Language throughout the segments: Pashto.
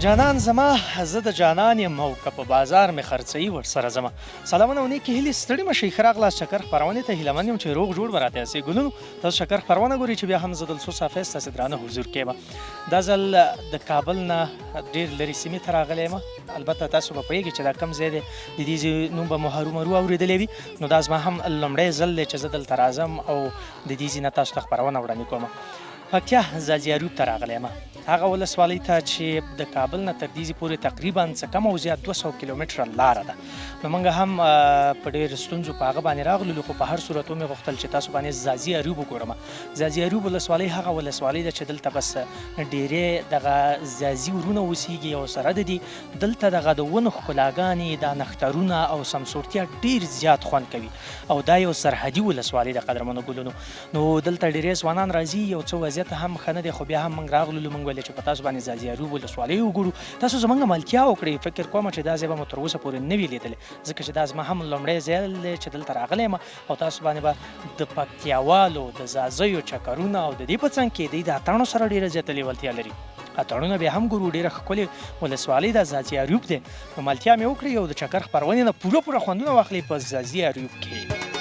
جانان زما زه د جانان یم او که په بازار مې خرڅوي ورسره ځمه. سلامونه او نیکې هیلې، ستړي مه شئ، ښه راغلاست چکر خپرونې ته. هیله من یم چې روغ جوړ به راته یاستئ. ګلونو تاسو چکر خپرونه ګورئ چې بیا هم زه دلسو صافی ستاسې درانه حضور کې یم. دا ځل د کابل نه ډېر لرې سیمې ته راغلی یم. البته تاسو به پوهېږئ چې دا کوم ځای دی، د دې ځای نوم به مو هرومرو اورېدلی وي. نو دا زما هم لومړی ځل دی چې زه دلته راځم او د دې ځای نه تاسو ته خپرونه وړاندې کوم. پکتیا ځاځي اریوب ته راغلی یم، هغه ولسوالۍ ته چې د کابل نه تر دې ځای پورې تقریبا څه کم او زیات 200 کیلومتره لاره ده. نو موږ هم په ډېر ستونزو په هغه باندې راغللو، خو په هر صورت ومې غوښتل چې تاسو باندې ځاځي اریوب وګورم. ځاځي اریوب ولسوالۍ هغه ولسوالۍ ده چې دلته بس ډېری دغه ځاځي ورونه اوسیږي او سره د دې دلته دغه د ونو ښکلاګانې، دا نښترونه او سمسورتیا ډېر زیات خوند کوي. او دا یو سرحدي ولسوالۍ ده قدرمنو ګلونو. نو دلته ډېری ځوانان راځي، یو څه وضعیت هم ښه نه دی، خو بیا هم موږ راغللو. موږ ویل چې په تاسو باندې ځاځي اریوب ولسوالۍ وګورو، تاسو زموږ ملتیا وکړئ. فکر کوم چې دا ځای به مو تر اوسه پورې نه وي لیدلی، ځکه چې دا زما هم لومړی ځای دی چې دلته راغلی یم. او تاسو باندې به د پکتیاوالو د ځاځیو چکرونه او د دې په څنګ کې دوی د اتڼو سره ډېره زیاته لیوالتیا لري. اتڼونه بیا هم ګورو. ډېره ښکلې ولسوالۍ ده، ځاځي اریوب دی. نو ملتیا مې وکړئ او د چکر خپرونې نه پوره پوره خوندونه واخلئ په ځاځي اریوب کې.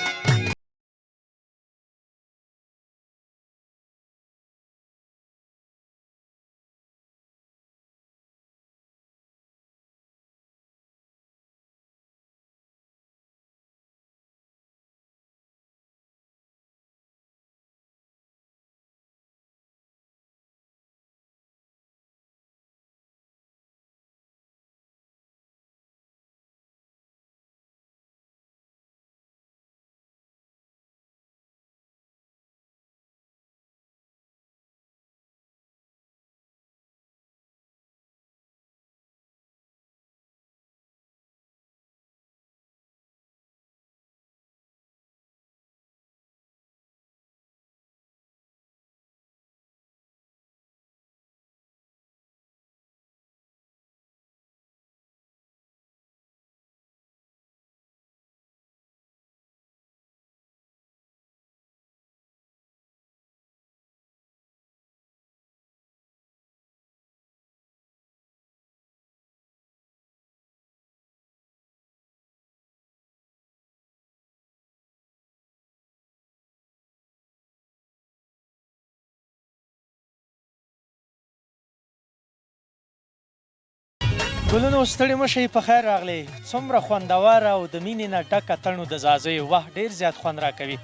ګلونو ستړي مه شئ، په خیر راغلئ. څومره خوندور او د مینې نه ډک اتڼ د ځاځیو، واه ډېر زیات خوند راکوي.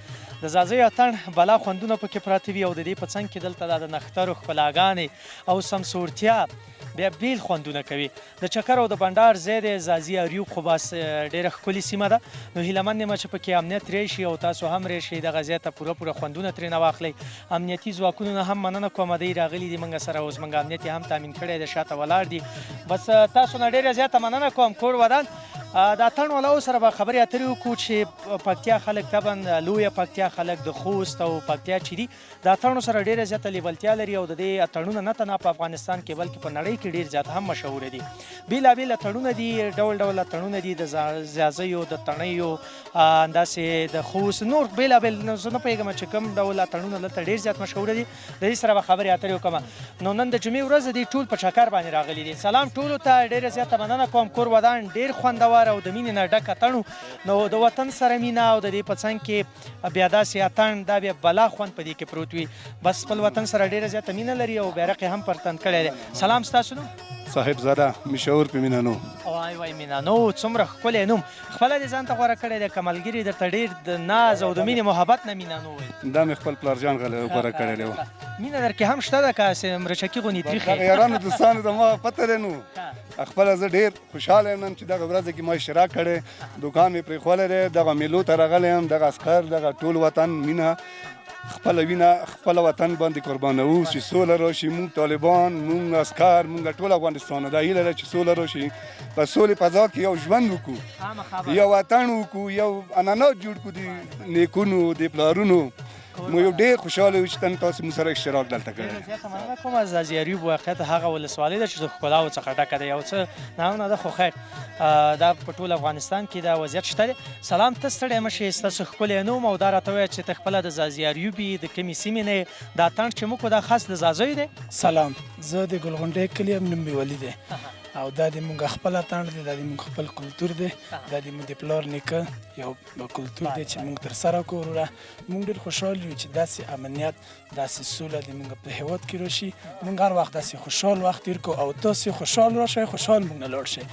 د ځاځیو اتڼ بلا خوندونه پکې پراته وي او د دې په څنګ کې دلته دا د نښترو ښکلاګانې او سمسورتیا بیا بیل خوندونه کوي. د چکر او د بنډار ځای دی ځاځي اریوب، خو بس ډېره ښکلې سیمه ده. نو هیله من یم چې پکې امنیت راشي او تاسو هم راشئ دغه ځای ته، پوره پوره خوندونه ترېنه واخلئ. امنیتي ځواکونو نه هم مننه کوم، دی راغلي دي موږ سره او زموږ امنیت یې هم تامین کړی دی، شاته ولاړ دي. بس تاسو نه ډېره زیاته مننه کوم، کور ودان. د اتڼ والاو سره به خبرې اترې وکړو چې پکتیا خلک طبعا لویه پکتیا خلک د خوست او پکتیا چې دي د اتڼو سره ډېره زیاته لیوالتیا لري او د دې اتڼونه نه تنها په افغانستان کې بلکې په نړۍ کې ډېر زیات هم مشهور دي. بېلابېل اتڼونه دي، ډول ډول اتڼونه دي، د ځاځیو، د تڼیو، همداسې د خوست نور بېلابېل. زه نه پوهېږم چې کوم ډول اتڼونه دلته ډېر زیات مشهور دي. د دې سره به خبرې اترې وکړم. نو نن د جمعې ورځ دي، ټول په چکر باندې راغلي دي. سلام ټولو ته، ډېره زیاته مننه کوم، کور ودان. ډېر خوندور او د مینې نه ډک اتڼ. نو د وطن سره مینه او د دې په څنګ کې بیا داسې اتڼ، دا بیا بلا خوند په دې کې پروت وي. بس خپل وطن سره ډېره زیاته مینه لري او بیرغ یې هم پر تن کړی دی. سلام، ستاسو نوم؟ صاحبزاده مشاور په مینانو. وای وای مینانو، څومره ښکلی نوم خپله دې ځان ته غوره کړی دی که ملګري درته ډېر د ناز او د مینې محبت نه مینانو وایي؟ دا مې خپل پلار جان غوره کړی دی. مینه درکې هم شته ده که هسې مرچکي غوندې تریخې؟ دغه یارانو دوستانو زما پته دی. نو خپله زه ډېر خوشحاله یم نن چې دغه ورځ کې ما اشتراک کړی، دوکان مې پرېښولی دی، دغه میلو ته راغلی یم، دغه عسکر، دغه ټول وطن مینه، خپله وینه خپل وطن باندې قربانوو چې سوله راشي. موږ طالبان، موږ عسکر، موږ ټول افغانستان دا هیله ده چې سوله راشي، په سولې فضا کې یو ژوند وکړو، یو وطن وکړو، یو عنعنات جوړ کړو د نیکونو د پلارونو. موږ یو ډېر خوشحاله یو چې تن تاسو موږ سره اشتراک دلته کړی. ډېره زیاته مننه کوم. ځاځي اریوب واقعیت هغه ولسوالۍ ده چې د ښکلاو څخه ډکه ده، یو څه نامونه ده خو خیر دا په ټول افغانستان کې دا وضعیت شته دی. سلام، ته ستړی مه شې، ستاسو ښکلی نوم او دا راته ووایه چې ته خپله د ځاځي اریوب یې، د کومې سیمې نه یې، دا اتڼ چې موږ دا خاص د ځاځیو دی؟ سلام، زه د ګلغونډۍ کلي یم، نوم مې ولي دی او دا د موږ خپل اتڼ دی، دا د موږ خپل کلتور دی، دا د موږ د پلار نیکه یو کلتور دی چې موږ ترسره کوو. وروره موږ ډېر خوشحال یو چې داسې امنیت، داسې سوله د موږ په هېواد کې راشي. موږ هر وخت داسې خوشحال وخت تېر کړو او تاسې خوشحال راشئ، خوشحال موږ نه لاړ شئ.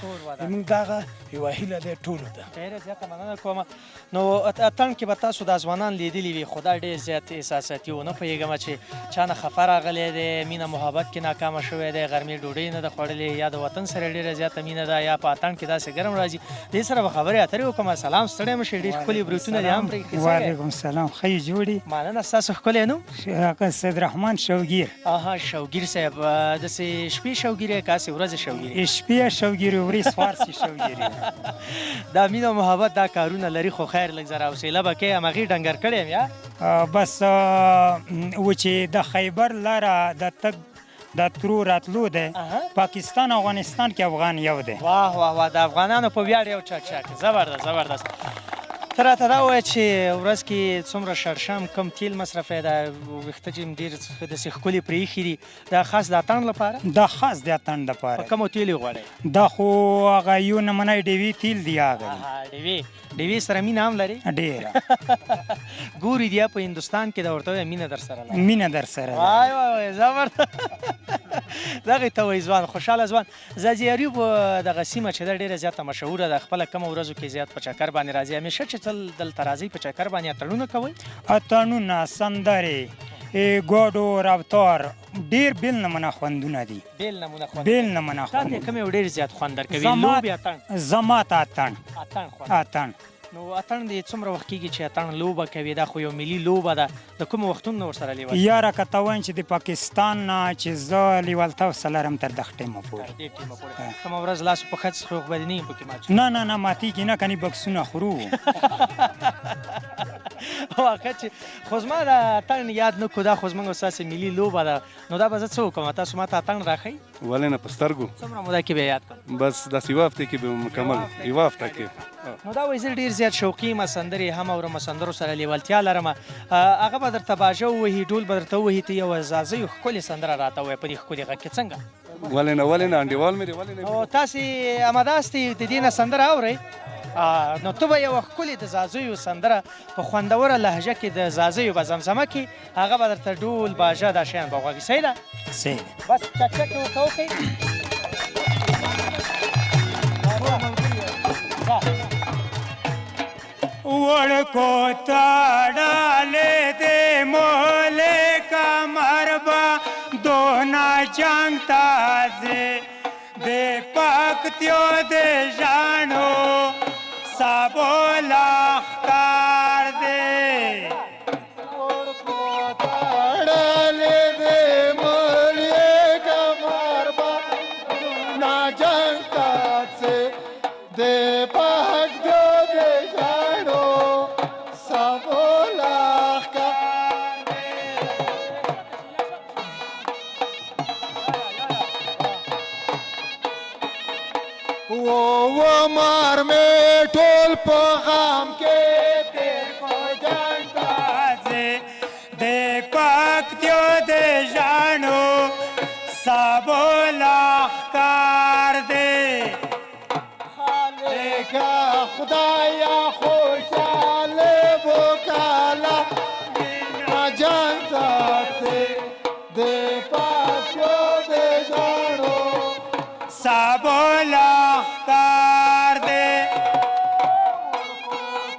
موږ دغه یوه هیله ده ټولو ته. ډېره زیاته مننه کوم. نو اتڼ کې به تاسو دا ځوانان لیدلي وي، خو دا ډېر زیات احساساتي و، نه پوهېږم چې چا نه خفه راغلی دی، مینه محبت کې ناکامه شوی دی، غرمې ډوډۍ نه ده خوړلې، یا د وطن سره ډېره زیاته مینه ده، یا په اتڼ کې داسې ګرم راځي. دې سره به خبرې اترې وکړم. سلام، ستړی مه شئ، ډېر ښکلي بریتونه دې هم پرېښي. وعلیکم سلام، ښه یې جوړ یې؟ مننه. ستاسو ښکلی نوم؟ سید رحمان شوګیر. اها، شوګیر صاحب، داسې شپې شوګیر یې که هسې ورځې شوګیر یې؟ شپې شوګیر، ورځې خوارسې شوګیر. دا مینه او محبت دا کارونه لري، خو خیر لږ ذره حوصله به کوې. همغې ډنګر کړی یم یا؟ بس و چې د خیبر لاره د تګ د ترو راتلو دی، پاکستان افغانستان کې افغان یو دی. واه واه واه، د افغانانو په ویاړ یو چک چک. زبردست زبردست. ته راته دا ووایه چې ورځ کې څومره شړشم کم تیل مصرفوې؟ دا ویښته چې ډېر داسې ښکلي پرې ایښي دي، دا خاص د اتڼ لپاره؟ دا خاص د اتڼ لپاره. په کومو تیلو یې غواړئ؟ دا خو هغه یو نمونه ډیوې تیل دی هغه دی. ډیوې، ډیوې سره مینه هم لرې؟ ډېره. ګوري دی په هندوستان کې دا ورته وایه مینه در سره لرم. مینه در سره لرم. وای وای وای، زبردست. دغې ته وایي ځوان، خوشحاله ځوان. ځاځي اریوب دغه سیمه چې ده ډېره زیاته مشهوره ده، خپله کومو ورځو کې زیات په چکر باندې راځي، همیشه چې تل دلته راځئ په چکر باندې اتڼونه کوئ؟ اتڼونه، سندرې، ګاډو رفتار، ډېر بېل نمونه خوندونه دي. بېل نمونه خوند. بېل نمونه خوند. تا ته کوم یو ډېر زیات خوند درکوي؟ لوبې اتڼ؟ زما ته اتڼ. اتڼ خوند. اتڼ. نو اتڼ دې څومره وخت کېږي چې اتڼ لوبه کوي؟ دا خو یو ملي لوبه ده، د کومو وختونو نه ورسره لیوالتیا؟ یاره که ته وایم چې د پاکستان نه چې زه لیوالتیا ورسره لرم تر دغه ټیمه پورې. تر دې ټیمه پورې. کومه ورځ لاس په ښه څخه خو به دې نه یم پکې مات شوی؟ نه نه نه، ماتېږي نه، کنې بکسونه خورو. واقعا چې خو زما د اتڼ یاد نه کړو، دا خو زموږ ستاسې ملي لوبه ده، نو دا به زه څه وکړم؟ تاسو ما ته اتڼ راښئ؟ ولې نه، په سترګو. څومره موده کې به یاد کړم؟ بس داسې یوه هفته کې به مکمل، یوه هفته کې. نو دا وایي زه ډېر زیات شوقي یم، سندرې هم اورم، سندرو سره لیوالتیا لرم. هغه به درته باژه ووهي، ډول به درته ووهي، ته یوه ځاځیو ښکلې سندره راته ووایه په دې ښکلي غږ کې، څنګه؟ ولې نه، ولې نه، انډیوال مې دی، ولې نه. نو تاسې اماده یاستئ د دې نه سندره اورئ؟ نو ته به یوه ښکلې د ځاځیو سندره په خوندوره لهجه کې د ځاځیو به زمزمه کړې، هغه به درته ډول باژه دا شیان به غوږي. صحیح ده؟ صحیح ده. بس چک چک ورته وکړئ. وړکو تړلې دې مولې کمر به دونه جنګ ته ځې، د پکتیو د ژاڼو سبو لښکر دی. وړکو تړلې دې مولې کمر به دونه جنګ ته ځې، د پکتیو د ژاڼو سبو لښکر دی. و مار مې ټول په غم کې تېر کو جنګ ته ځې، د پکتیو د ژاڼو سبو لښکر دی. خالقه خدایا خوشحاله وکاله مینه جنګ ته ځې، د پکتیو د ژاڼو سبو لښکر دی.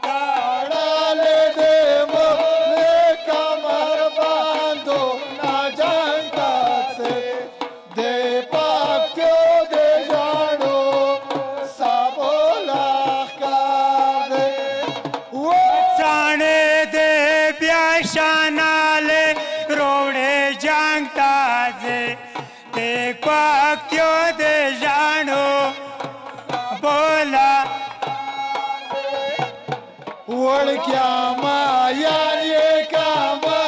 تړلې دې مولې کمر باندو نه جنګ ته ځې، د پکتیو د ژاڼو سبو لښکر دی. څاڼې دې بیا شانالې روړې جنګ ته ځې، د پکتیو د ژاڼو بولا. وړکیا مایان یې کمر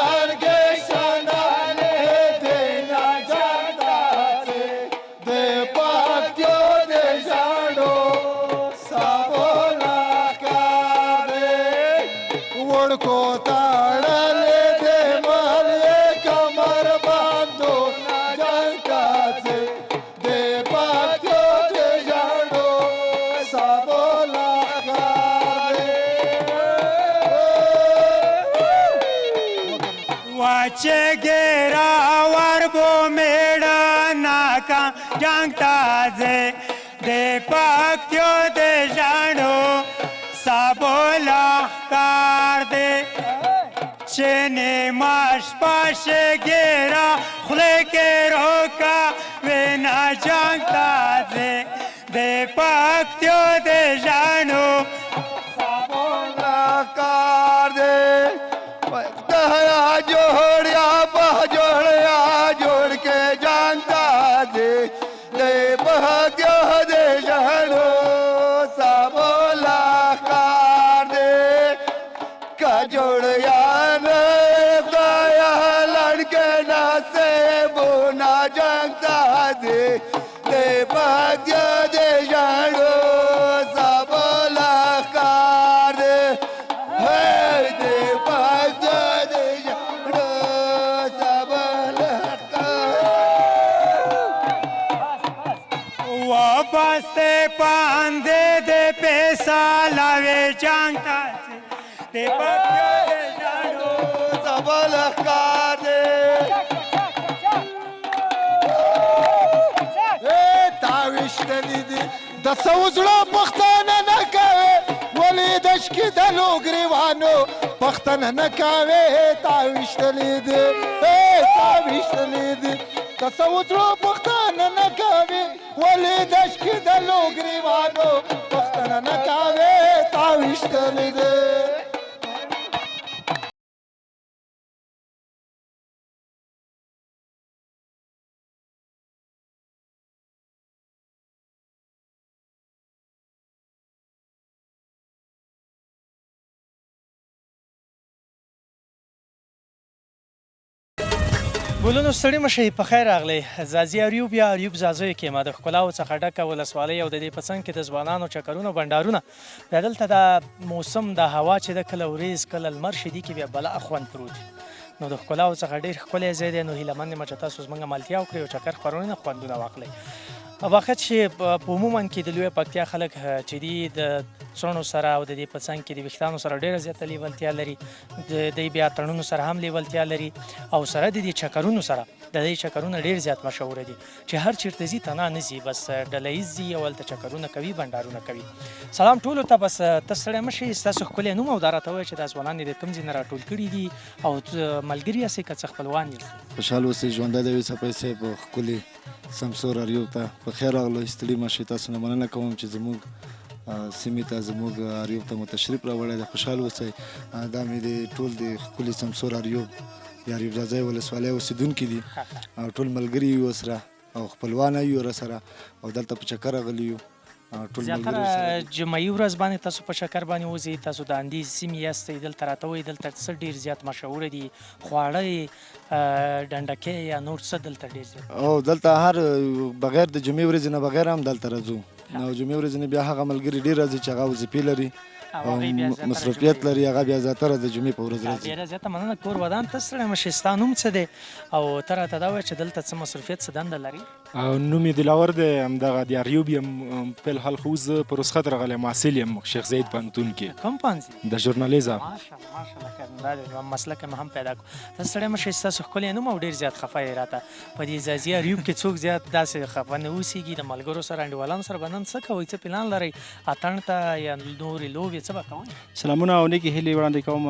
چې ګیرا وربو میړه ناکا جنګ ته ځې د پکتیو د ژڼو سبو لښکر دی چې نیمه شپه شي ګیره خوله کې روکه وینا جنګ ته ځې د پکتیو د ژڼو سبو لښکر دی. جوړیا په جوړیا جوړ کې جنګ ته ځې د پکتیو د ژڼو سبو لښکر دی. که جوړیا نه خدایا لړکې نصیبونه جنګ ته ځې د پکتیو د ژڼو سبو لښکر دی. د پکتیو د ژڼو سبو لښکر. وابسته پاندې د پیسا لاوې جنګ ته ځې د پکتیو د ژڼو سبو لښکر دی. تا ویشتلي دي د څو زړو پښتانه نه کوې، ولې د شکېدلو ګریوانو پښتنه نه کوې. تا ویشتلي دي، تا ویشتلي دي د څو زړو پښتانه نه کوې، ولې د شکېدلو ګریوانو پښتنه نه کوې. تا ویشتلي دي. ګلونو ستړي مه شئ، په خیر راغلئ. ځاځي اریوب یا اریوب ځاځیو کې ما د ښکلاو څخه ډکه ولسوالۍ او د دې په څنګ کې د ځوانانو چکرونه بنډارونه. بیا دلته دا موسم د هوا چې ده کله ورېځ کله لمر شي، دې کې بیا بلا خوند پروت وي. نو د ښکلاو څخه ډېر ښکلی ځای دی. نو هیله مند یم چې تاسو زموږ ملتیا وکړئ او چکر خپرونې نه خوندونه واخلئ. واقعیت چې په عموما کې د لویې پکتیا خلک چې دي د څڼو سره او د دې په څنګ کې د ویښتانو سره ډېره زیاته لیولتیا لري، د دوی بیا تڼونو سره هم لیولتیا لري او سره د دې چکرونو سره د دې چکرونه ډېر زیات مشهور دي چې هر چېرته ځي تنها نه ځي، بس ډله ییز ځي او هلته چکرونه کوي، بنډارونه کوي. سلام ټولو ته. بس ته ستړی مه شې، ستاسو ښکلی نوم او دا راته ووایه چې دا ځوانان یې د کوم ځای نه راټول کړي دي او ملګري یاستئ که څه خپلوان یاستئ؟ خوشحال اوسئ، ژوندی دی وي څپی صاحب. ښکلي سمسور اریوب ته په خیر راغلو، ستړي مه شئ. تاسو نه مننه کوم چې زموږ سیمې ته، زموږ اریوب ته مو تشریف راوړی دی. خوشحال اوسئ. دا مې د ټول د ښکلي سمسور اریوب د اریوب ځاځی ولسوالۍ اوسېدونکي دي او ټول ملګري یو سره او خپلوان یو راسره او دلته په چکر راغلي یو. ټول زیاتره جمعي ورځ باندې تاسو په چکر باندې وځئ، تاسو د اندیز سیمې یاستئ، دلته راته وایئ دلته څه ډېر زیات مشهور دي، خواړه ډنډکې یا نور څه دلته ډېر زیات؟ او دلته هر بغیر د جمعې ورځې نه بغیر هم دلته راځو. نو جمعې ورځې نه بیا هغه ملګري ډېر راځي چې هغه وظیفې لري او مصروفیت لري، هغه بیا زیاتره د جمعې په ورځ راځي. ډېره زیاته مننه، کور ودان. ته ستړی مه شې، ستا نوم څه دی او ته راته دا ووایه چې دلته څه مصروفیت څه دنده لري؟ نوم مې دلاور دی، همدغه د اریوب یم. په الحال خو اوس زه په رخصت راغلی یم، محصل یم شیخ زاید پوهنتون کې. کوم پوهنځي؟ د ژورنالیزم. ماشاءالله ماشاءالله، دا مسلک مې هم پیدا کړو. ته ستړی مه شې، ستاسو ښکلی نوم او ډېر زیات خفه یې راته. په دې ځاځي اریوب کې څوک زیات داسې خفه نه اوسېږي؟ د ملګرو سره انډیوالانو سره به نن څه کوئ، څه پلان لرئ؟ اتڼ ته یا نورې لوبې څه به کوئ؟ سلامونه او نیکې هیلې وړاندې کوم.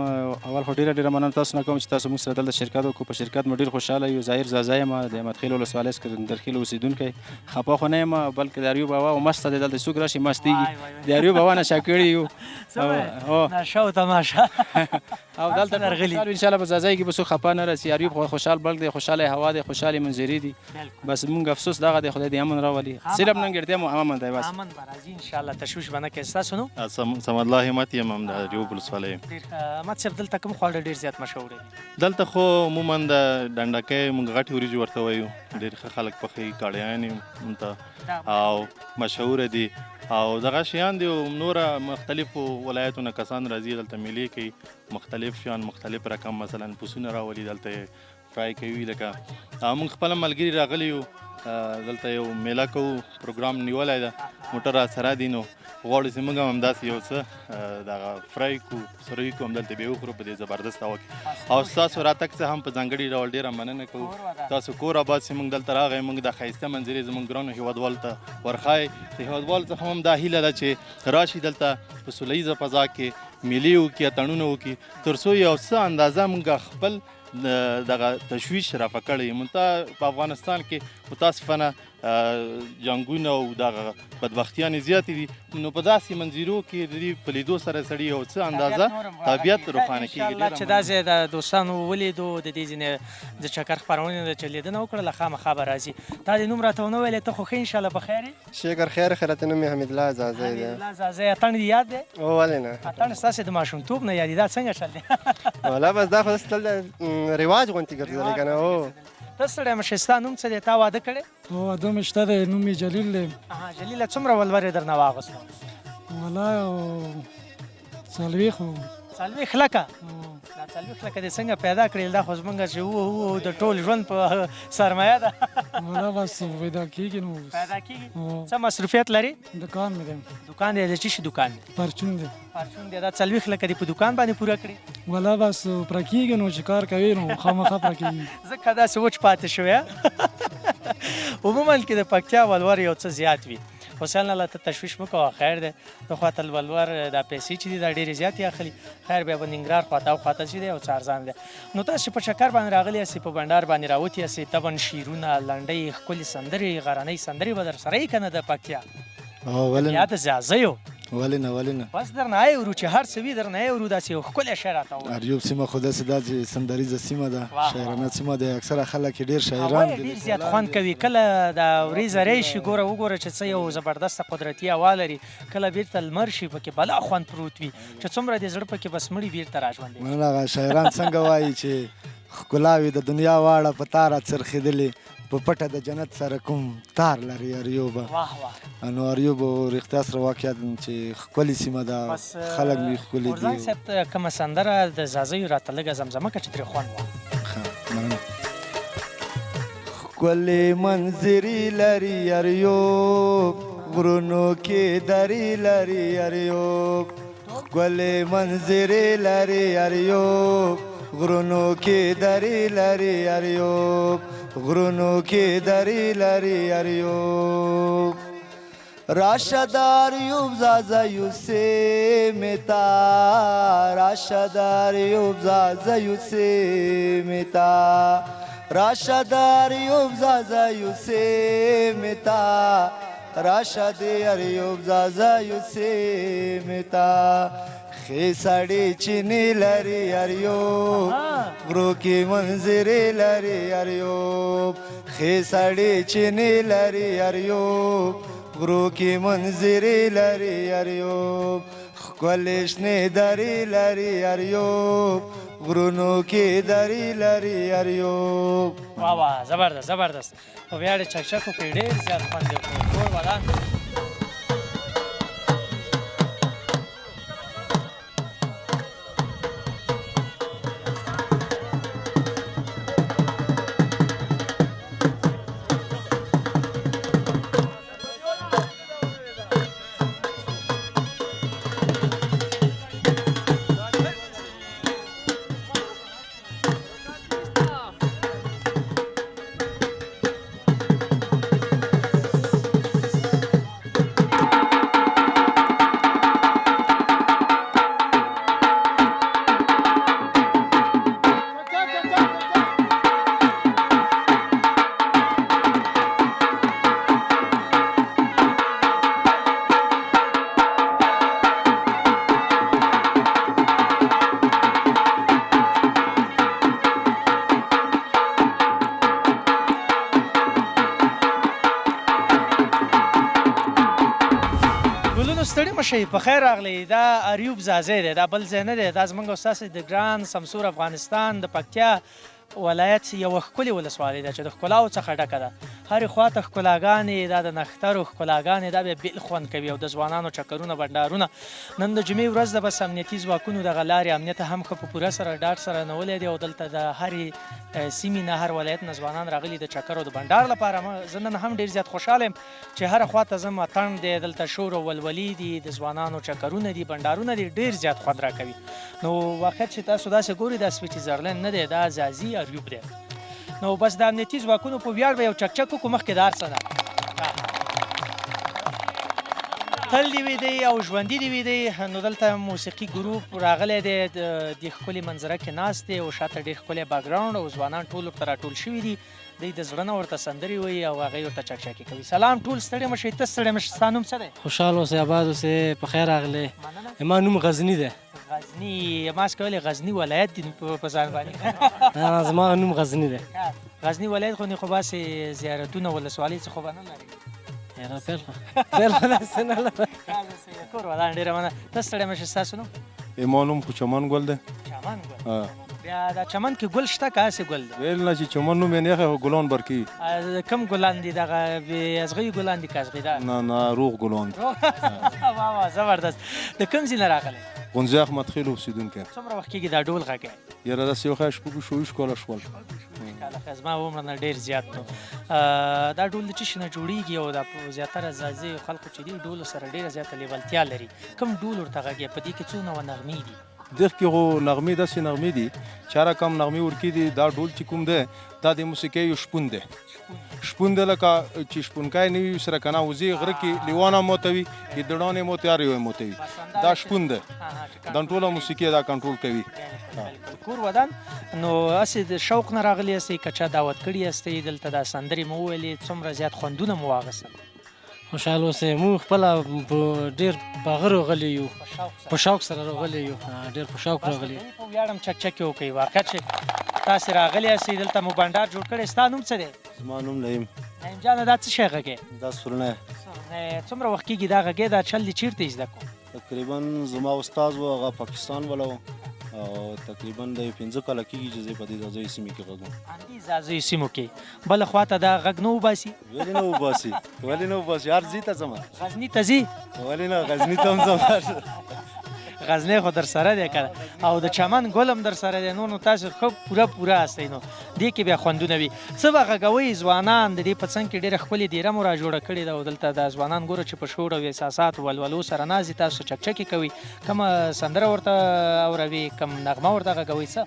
اول خو ډېره ډېره مننه تاسو نه کوم چې تاسو موږ سره دلته شرکت وکړو. په شرکت مو ډېر خوشحاله یو. ظاهر ځاځی یم، د احمدخېل ولسوالۍ څخه د درخېل اوسېدونکی. خفه خو نه یم، بلکې د اریوب هوا او مسته دی، دلته څوک راشي مستېږي. د اریوب هوا نشه کړي یو. نشه او تماشه. او دلته راغلي ان شاء الله په ځاځی کې به څوک خفه نه راسي. اریوب خو خوشحال بلک دی، خوشحاله هوا دی، خوشحالې منظرې دي. بس موږ افسوس دغه دی، خدای دې امن راولي. صرف نن ګرځي مو امن دی بس. امن به راځي ان شاء الله، تشویش به نه کوي. ستاسو نوم؟ صمد الله همت یم، هم د اریوب ولسوالۍ یم. ډېر همت صاحب، دلته کوم خواړه ډېر زیات مشهور دي؟ دلته خو عموماً د ډنډکۍ موږ غټې وریجې ورته وایو، ډېر ښه خلک پخوي، کاړیان یې مونږ ته او مشهوره دي او دغه شیان دي. او نوره مختلفو ولایتو نه کسان راځي دلته میلې کوي، مختلف شیان مختلف رقم، مثلا پسونه راولي دلته فرای کوي. لکه موږ خپله ملګري راغلي یو، دلته یو میله کوو، پروګرام نیولی ده، موټر راسره دي، نو غواړو چې موږ هم همداسې یو څه دغه فرای کړو، سروي کړو، همدلته بیا وخورو په دې زبردست هوا کې. او ستاسو راتګ څخه هم په ځانګړي ډول ډېره مننه کوو. تاسو کور آباد چې موږ دلته راغی، موږ د ښایسته منظرې زموږ ګرانو هیوادوالو ته ورښایي. د هیوادوالو څخه هم دا هیله ده چې راشي دلته په سوله ییزه فضا کې میلې وکړي، اتڼونه وکړي، تر څو یو څه اندازه موږ خپل دغه تشویش رفع کړی. مونږ ته په افغانستان کې متاسفانه جنګونه او دغه بدبختیانې زیاتې دي، نو په داسې منظرو کې د دې په لیدو سره سړي یو څه اندازه طبیعت روښانه کېږي. انشاءالله چې دا ځای د دوستانو ولیدو، د دې ځینې د چکر خپرونې ده چې لیدنه وکړله، خامخا به راځي. تا دې نوم راته ونه ویلې، ته خو ښه انشاءالله په خیر یې؟ شکر خیر خیرات. نوم مې حمیدالله ځاځی دی. حمیدالله ځاځی، اتڼ دې یاد دی؟ ولې نه، اتڼ ستاسې د ماشومتوب نه یادي، دا څنګه چل دی؟ والا بس دا خو داسې تل رواج غوندې ګرځېدلی که نه. هو ته ستړی مه شې، ستا نوم څه دی؟ تا واده کړی؟ هو واده مې شته دی، نوم مې جلیل دی. جلیله څومره ولورې درنه واغوستو؟ ولا یو 40 و. 40 لکه؟ دا 40 لکه دې څنګه پیدا کړې؟ دا خو زمونږ چې وو د ټول ژوند په سرمایه ده. ولا بس پیدا کېږي نو. پیدا کېږي. څه مصروفیت لرې؟ دکان مې دی. دکان دی، د څه شي دکان دی؟ پرچون دی. پرچون دی. دا 40 لکه دې په دکان باندې پوره کړې؟ ولا بس پوره کېږي نو چې کار کوي نو خامخا پوره کېږي. ځکه داسې وچ پاتې شوی. عموما کې د پکتیا ولور یو څه زیات وي. حسین لالا ته تشویش مه کوه، خیر دی. ته خوا ته ولور دا پیسې چې دي دا ډېرې زیاتې اخلي، خیر بیا به ننګرهار خواته او خواته چې دی او څه ارزان دی. نو تاسو په چکر باندې راغلي یاستئ، په بنډار باندې راوتي یاستئ، طبعا شعرونه، لنډۍ، ښکلې سندرې، غرنۍ سندرې به در سره یې که نه د پکتیا؟ یا د ځاځیو؟ ولې نه، ولې نه، بس درنه اورو چې هر څه وي درنه اورو. داسې یو ښکلی شعر راته ووایه. اریوب سیمه خو داسې ده چې سندریزه سیمه ده، شاعرانه سیمه ده، اکثره خلک یې ډېر شاعران دي، ډېر زیات خوند کوي. کله دا ورېځه راشي، ګوره وګوره چې څه یو زبردسته قدرتي هوا لري، کله بېرته لمر شي پکې بلا خوند پروت وي، چې څومره دې زړه پکې بس مړي بېرته راژوندی. مننه. هغه شاعران څنګه وایي چې ښکلاوې د دنیا واړه په تا راڅرخېدلې، په پټه د جنت سره کوم تار لري اریوبه. واه واه. نو اریوب رښتیا سره واقعیت چې ښکلې سیمه ده، خلک مې ښکلي دي. اورځنګ صاحب ته کومه سندره د ځاځیو راته لږه زمزمه کړه چې ترې خوند واخلو. ښه مننه. ښکلې منظرې لري اریوب، غرونو کې درې لري اریوب، ښکلې منظرې لري اریوب، غرونو کې درې لري اریوب، غرونو کې درې لري اریوب. راشه د اریوب ځاځیو سیمې ته، راشه د اریوب ځاځیو سیمې ته، راشه د اریوب ځاځیو سیمې ته، راشه د اریوب ځاځیو سیمې ته. ښې سړې چینې لري اریوب، غرو کې منظرې لري اریوب، ښې سړې چینې لري اریوب، غرو کې منظرې لري اریوب، ښکلې شنې درې لري اریوب، غرونو کې درې لري اریوب. واه واه، زبردست زبردست. په ویاړې چکچکو کې ډېر زیات خوند یې وکړو. کور ودان. ستړي مه شئ، په خیر راغلئ. دا اریوب ځاځی دی، دا بل ځای نه دی، دا زموږ او ستاسې د ګران سمسور افغانستان د پکتیا ولایت یوه ښکلې ولسوالۍ ده چې د ښکلاو څخه ډکه ده. هرې خواته ښکلاګانې، دا د نښترو ښکلاګانې، دا بیا بېل خوند کوي او د ځوانانو چکرونه بنډارونه. نن د جمعې ورځ ده، بس امنیتي ځواکونو دغه لارې امنیت هم ښه په پوره سره ډاډ سره نیولی دی او دلته د هرې سیمې نه هر ولایت نه ځوانان راغلي د چکر او د بنډار لپاره. زه نن هم ډېر زیات خوشحاله یم چې هره خواته ځم اتڼ دی، دلته شور او ولولې دي، د ځوانانو چکرونه دي، بنډارونه دي، ډېر زیات خوند راکوي. نو واقعیت چې تاسو داسې ګورئ دا سویټزرلینډ نه دی، دا ځاځي اریوب دی. نو بس د امنیتي ځواکونو په ویاړ به یو چکچک وکړو مخکې د هر څه نه. تل دې وي دی او ژوندي دې وي دی. نو دلته موسیقي ګروپ راغلی دی، د دې ښکلې منظره کې ناست دی او شاته ډېر ښکلی background او ځوانان ټول ورته راټول شوي دي. دی د زړه نه ورته سندرې وایي او هغوی ورته چکچکې کوي. سلام ټول، ستړي مه شئ. ته ستړی مه شې. ستا نوم څه دی؟ خوشحال اوسې، اباد اوسې، په خیر راغلې. زما نوم غزني دی. غزني، ما څه کولې غزني ولایت دی په ځان باندې. زما نوم غزني دی. غزني ولایت خو خو باسې زیارتونه ولسوالۍ څه خو به نه لري؟ یاره پیل خو داسې نه لرم. کور ودان. ډېره مننه. ته ستړی مه شې. ستاسو نوم؟ زما نوم خو چمن ګل دی. چمن ګل. بیا دا چمن کې ګل شته که هسې ګل دی؟ ویل نه چې چمن نوم یې نه خو ګلان برکي. کوم ګلان دي؟ دغه بې ازغیو ګلان دي که ازغیدار؟ نه نه، روغ ګلان دي. واه واه، زبردست. د کوم ځای نه راغلی؟ غونځي احمدخېلو اوسېدونکی. څومره وخت کېږي دا ډول غږی؟ یاره داسې یو ښه 26 کاله شول. کاله ښه، زما عمر نه ډېر زیات نو. دا ډول د څه شي نه جوړېږي او دا زیاتره ځاځي خلکو چې دي ډولو سره ډېره زیاته لیوالتیا لري، کوم ډول ورته غږی؟ په دې کې څو نوع نغمې دي؟ دغه کې خو نغمې داسې نغمې دي چې هر کم نغمې ورکې دي. دا ډول چې کوم دی دا د موسیقۍ یو شپون دی. شپون دی لکه چې شپونکی نه وي سره که نه وځي غره کې لیوان هم ماتوي، ګیدړان یې ماتوي، هر یو یې ماتوي. دا شپون دی، دا ټوله موسیقي دا کنټرول کوي. کور ودان. نو هسې د شوق نه راغلي یاستئ که چا دعوت کړي یاستئ دلته دا سندرې مو وویلې، څومره زیات خوندونه مو واخیستل؟ خوشحال اوسئ. موږ خپله په ډېر په هغه راغلي یو، په شوق سره راغلي یو، ډېر په شوق راغلي یو. په ویاړم چکچکې وکړئ. واقعیت چې تاسې راغلي یاستئ دلته مو بنډار جوړ کړی. ستا نوم څه دی؟ زما نوم نعیم. نعیم جانه دا څه شی غږی؟ دا سورنی. سورنی. څومره وخت کېږي دا غږی؟ دا چل دې چېرته زده کړو؟ تقریبا زما استاد و، هغه پاکستان والا و، او تقریبا د 5 کاله کېږي چې زه په دې ځاځیو سیمې کې غږوم. همدې ځاځیو سیمو کې. بله خواته دا غږ نه وباسي؟ ولې نه وباسي، ولې نه وباسي، هر ځای ته ځم. غزني ته ځي؟ ولې نه، غزني ته هم ځم. غزنی خو در سره دی که نه، او د چمن ګل هم در سره دی. نور نو تاسو ښه پوره پوره هستئ، نو دې کې بیا خوندونه وي. څه به غږوئ ځوانان؟ د دې په څنګ کې ډېره ښکلې دیره مو را جوړه کړې ده او دلته دا ځوانان ګوره چې په شور او احساسات ولولو سره ناست دي. تاسو چکچکې کوئ، کومه سندره ورته اوروي، کوم نغمه ورته غږوئ؟ څه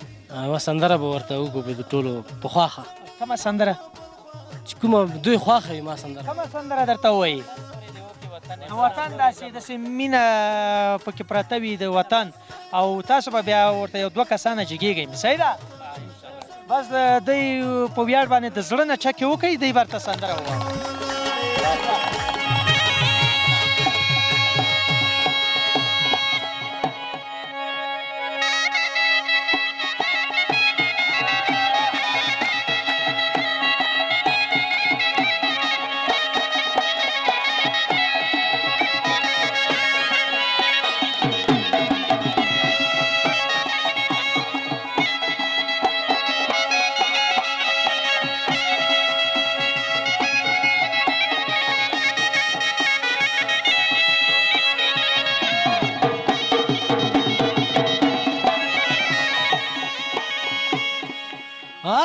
یوه سندره به ورته وګورو د ټولو په خوښه. کومه سندره؟ چې کومه دوی خوښه وي ما سندره. کومه سندره درته ووایي؟ د وطن داسې داسې مینه پکې پرته وي د وطن، او تاسو به بیا ورته یو دوه کسانه جګېږئ. صحیح ده؟ بس د دوی په ویاړ باندې د زړه نه چکې وکړئ، دوی به ورته سندره ووایي.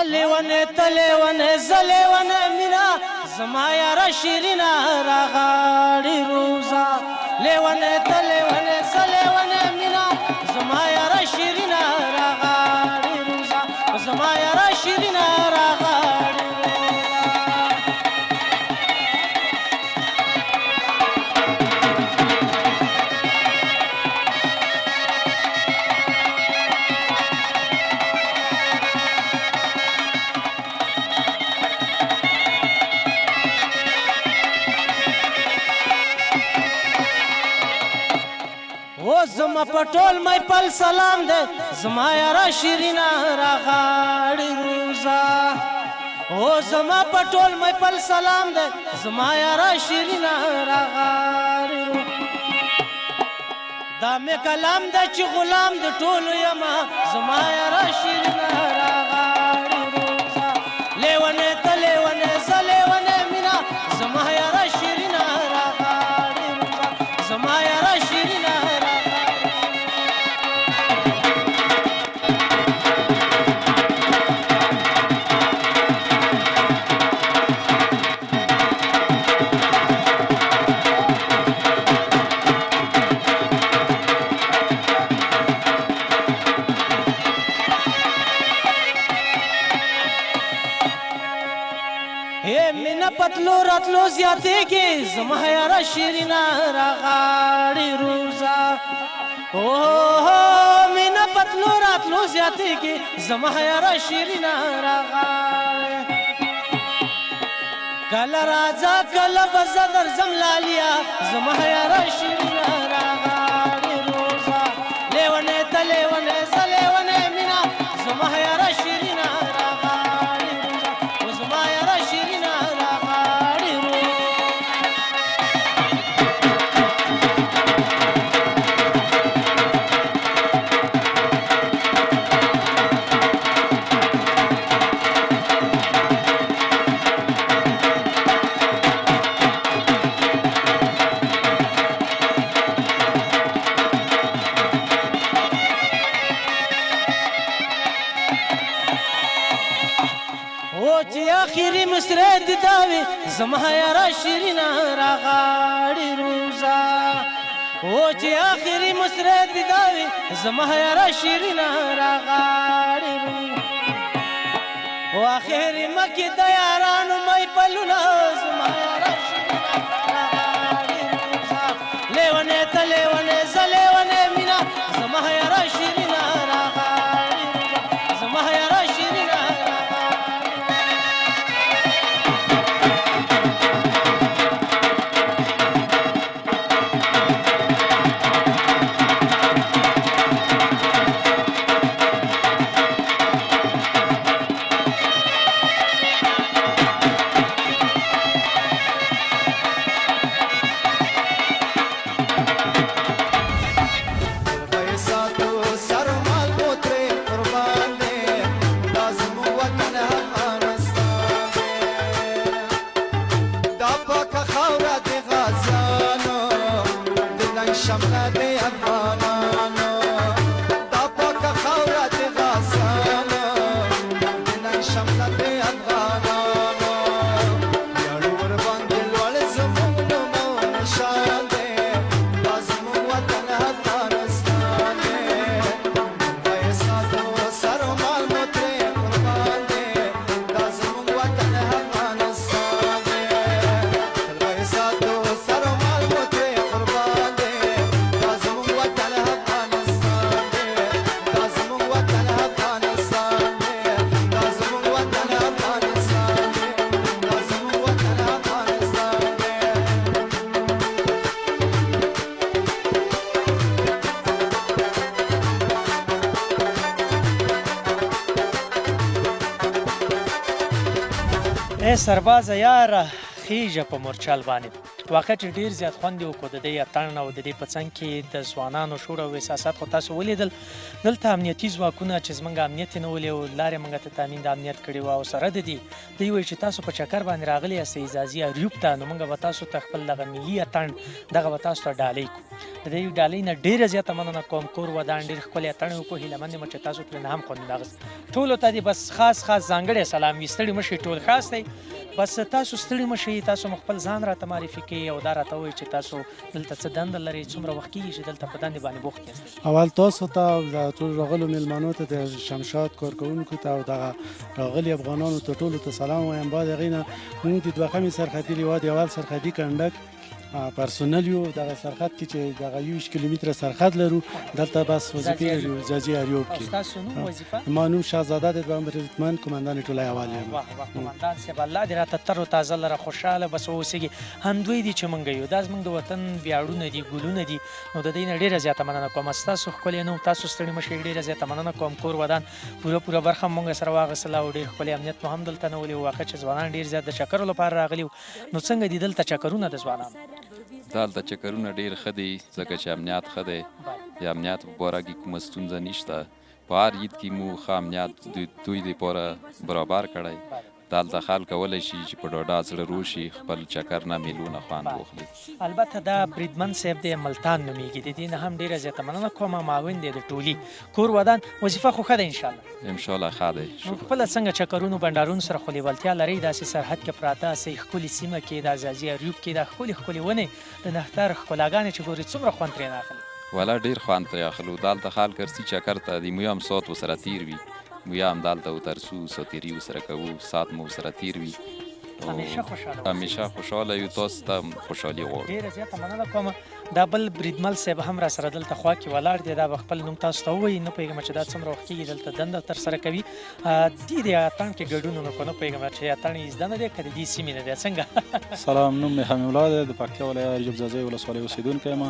لیونه ته لیونه زه لیونه مینا زما یاره شیرینه راغاړي روزه. لیونه ته لیونه زه لیونه مینا زما یاره شیرینه راغاړي روزه، زما یاره شیرینه راغاړي روزه. زما په ټول محفل سلام دی زما یاره شیرینه راغاړي روزه. او زما په ټول محفل سلام دی زما یاره شیرینه راغاړي روزه. دا مې کلام دی چې غلام د ټولو یمه زما یاره شیرینه راغاړي. زما یاره شیرینه راغاړې روزه، زما یاره شیرینه راغاړې. پتلو راتلو زیاتېږي، زما یاره شیرینه راغاړې روزه. اوه مینه پتلو راتلو زیاتېږي، زما یاره شیرینه راغاړې. کله راځه کله به زه درځم لالیه، زما یاره شیرینه راغاړې روزه. لیونی ته لیونی زه لیونی مینه، زما یاره شیرینه راغاړې روزه، زما یاره شیرینه راغاړې روزه. اخیری مصرې دي داوي، زما یاره شیرینه راغاړې روزه. او چې اخیری مصرې دي داوي، زما یاره شیرینه راغاړې روزه. او اخیری مکې د یارانو مې پلونه، زما یاره شیرینه راغاړې روزه. لیونی ته لیونی زه لیونی مینه، زما یاره شیرینه راغاړې روزه، زما یاره شیرینه. سربازه یاره خیژه په مورچل باندې. واقعا چې ډېر زیات خوند یې وکړو د دې اتڼ او د دې په څنګ کې د ځوانانو شور او احساسات خو تاسو ولیدل. دلته امنیتي ځواکونه چې زموږ امنیت یې نیولی و، لارې موږ ته تامین د امنیت کړی وه، او سره د دې دوی وایي چې تاسو په چکر باندې راغلي یاستئ ځاځي اریوب ته، نو موږ به تاسو ته خپل دغه ملي اتڼ دغه به تاسو ته ډالۍ کړو. د دې ډالۍ نه ډېره زیاته مننه کوم. کور ودان ډېر ښکلی اتڼ یې وکړو. هیله مند یم چې تاسو ترې نه هم خوند واخیست. ټولو ته دې بس خاص خاص ځانګړی سلام وي. ستړي مه شئ، ټول خاص دی. بس تاسو ستړي مه شئ، تاسو مو خپل ځان راته معرفي کړئ او دا راته ووایئ چې تاسو دلته څه دنده لرئ، څومره وخت کېږي چې دلته په دندې باندې بوخت یاستئ. اول تاسو ته او د ټولو راغلو میلمنو ته، د شمشاد کارکوونکو ته او دغه راغلي افغانانو ته ټولو ته سلام وایم. بعد هغې نه موږ د دوهمې سرحدي لوا د اول سرحدي کنډک پرسونل یو. دغه سرحد کې چې دغه 21 کیلومتره سرحد لرو، دلته بس وظیفې لرو ځاځي اریوب کې. ستاسو نوم وظیفه؟ ما نوم شاهزاده دی، دوهم بریدمن قومندان ټولۍ اول یم. واه واه قومندان صاحب، الله دې راته تر و تازه لره خوشحاله بس واوسېږي. همدوی دي چې مونږ یو، دا زموږ د وطن ویاړونه دي، ګلونه دي، نو د دې نه ډېره زیاته مننه کوم. ستاسو ښکلی نوم، تاسو ستړي مه شئ، ډېره زیاته مننه کوم. کور ودان پوره پوره برخه مونږ سره واخیستله او ډېر ښکلی امنیت مو هم دلته نیولی و. واقعا چې ځوانان ډېر زیات د چکرو لپاره راغلي وو. نو څنګه دي دلته چکرونه د ځوانانو؟ دلته چکرونه ډېر ښه دي، ځکه چې امنیت ښه دی. د امنیت په باره کې کومه ستونزه نشته. په هر عید کې مو ښه امنیت د دوی دپاره برابر کړی. دلته خلک کولی شي چې په ډاډه زړه روشي خپل چکر نه میلو نه خوند واخلي. البته دا بریدمن صاحب دی، ملتان نومېږي، د دې نه هم ډېره زیاته مننه کوم، معاون دی د ټولي. کور ودان، وظیفه خو ښه ده انشاءالله؟ انشاءالله ښه دی. نو خپله څنګه چکرونو بنډارونو سره خو لېوالتیا لرئ؟ داسې سرحد کې پراته سئ، ښکلې سیمه کې، دا ځاځي اریوب کې دا ښکلې ښکلې ونې، د نښتر ښکلاګانې چې ګورې څومره خوند ترې نه اخلي؟ ولا ډېر خوند ترې اخلو. دلته خلک ورځي چکر ته، د مویا هم ساعت ورسره تېر وي، مویا هم دلته وترسو، ساتېري ورسره کوو، ساعت مو ورسره تېر وي. همیشه خوشحاله همیشه خوشحاله یو، تاسو ته هم خوشحالي غواړو. ډېره زیاته مننه کوم. دا بل بریدمل صاحب هم را سره دلته خوا کې ولاړ دی، دا به خپل نوم تاسو ته ووایي. نه پوهېږم چې دا څومره وخت کېږي دلته دنده ترسره کوي. دې د اتڼ کې ګډون ونه کړو، نه پوهېږم چې اتڼ یې زده نه دی که د دې سیمې نه دی، څنګه؟ سلام، نوم مې حمیم الله دی، د پکتیا ولایت اریوب ځاځی ولسوالۍ اوسېدونکی یم